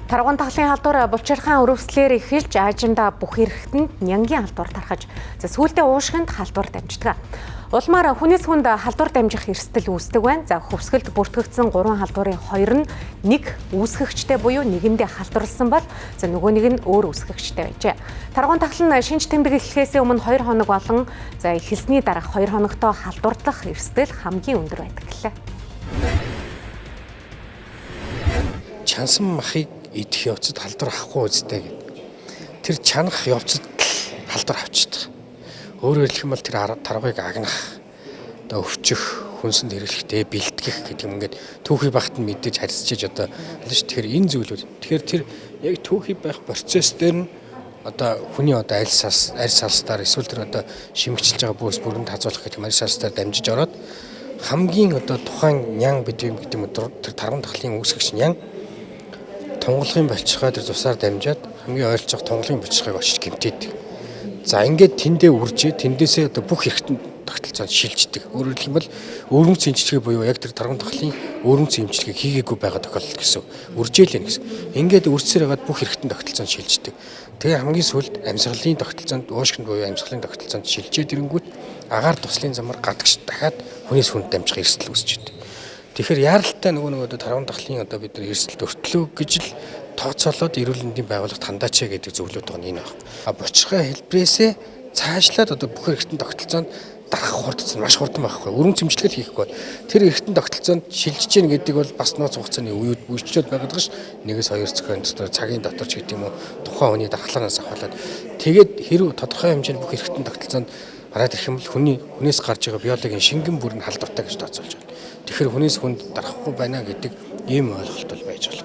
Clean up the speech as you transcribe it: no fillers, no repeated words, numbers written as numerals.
Тарган тахлын халдвар булчирхаан өрөвслөөр эхэлж аажимдаа бүх эрхэтэнд нянгийн халдвар тархаж, за сүүлдээ уушгинд халдвар дамждаг. Улмаар хүнээс хүнд халдвар дамжих эрсдэл үүсдэг байна. За хөвсгөлд бүртгэгдсэн 3 халдварын 2 нь нэг үүсгэгчтэй буюу нэгэндээ халдварласан бол за нөгөө нэг нь өөр үүсгэгчтэй байжээ. Тарган тахал нь шинж тэмдэг эхлэхээс өмнө 2 хоног болон за эхэлсний дараах 2 хоногтоо халдварлах эрсдэл хамгийн өндөр байдаг гэлээ. Чансан махыг идэх явцад халдвар авахгүй үстэй гэдэг. Тэр чанах явцад халдвар авчдаг. Өөрөөр хэлэх юм бол тэр таргыг агнах, одоо өвчих, хүнсэнд хэрэглэхдээ бэлтгэх гэдэг юм ингээд түүхий багт нь мэдээж харьцаж одоо шүү. Тэгэхээр энэ зүйлүүд. Тэгэхээр тэр яг түүхий байх процесс дээр нь одоо хүний одоо аль салс аль салстаар эсвэл тэр одоо шимэгчилж байгаа бүрс бүрэнд хазуулах гэдэг юм аль салстаар дамжиж ороод хамгийн одоо тухайн нян гэдэг юм гэдэг юм тэр тарган тахлын үүсгэгч нян тунгалгын болчихгой тэр цусаар дамжаад хамгийн ойролцоох тунгалгын болчихгойг очиж гэмтээдэг. За ингээд тэндээ үржээ тэндээсээ одоо бүх эрхтэн тогтолцоонд шилждэг. Өөрөөр хэлэх юм бол өвөрмөц эмчилгээ буюу яг тэр тарган тахлын өвөрмөц эмчилгээг хийгээгүй байгаа тохиолдол гэсэн. Үржээл юм гэсэн. Ингээд үржсээр хагаад бүх эрхтэн тогтолцоонд шилждэг. Тэгээ хамгийн сүүлд амьсгалын тогтолцоонд уушгинд буюу амьсгалын тогтолцоонд шилжээд ирэнгүүт агаар туслын замаар гадагш дахиад хүнээс хүнд дамжих эрсдэл үүсэж байдаг. Тэгэхээр яаралтай нөгөө нэг одоо тарван дахлын одоо бид нар эрсдэлд өртлөө гэж л тооцоолоод эрүүл мэндийн байгууллагт хандаач гэдэг зөвлөд байгаа нь энэ байна. А бочирхай хэлбэрээсээ цаашлаад одоо бүх эргэтэн тогтолцоонд дарах хурдц нь маш хурдан байхгүй. Өрөм цэмжлэл хийхгүй бол тэр эргэтэн тогтолцоонд шилжиж гин гэдэг бол бас нууц хугацааны үеуд бүжчээд байгаад байгаа ш. 1-2 цагийн дотор цагийн дотор ч гэдэг юм уу тухайн хүний дархлаанаас ахуулаад тэгээд хэрв тодорхой хэмжээний бүх эргэтэн тогтолцоонд гараад ирэх юм бол хүний хүнээс гарч байгаа биологийн шингэн бүр нь халдвартай гэж тооцоолж байна. Тэгэхээр хүнээс хүнд дарахгүй байна гэдэг ийм ойлголт бол байж байна.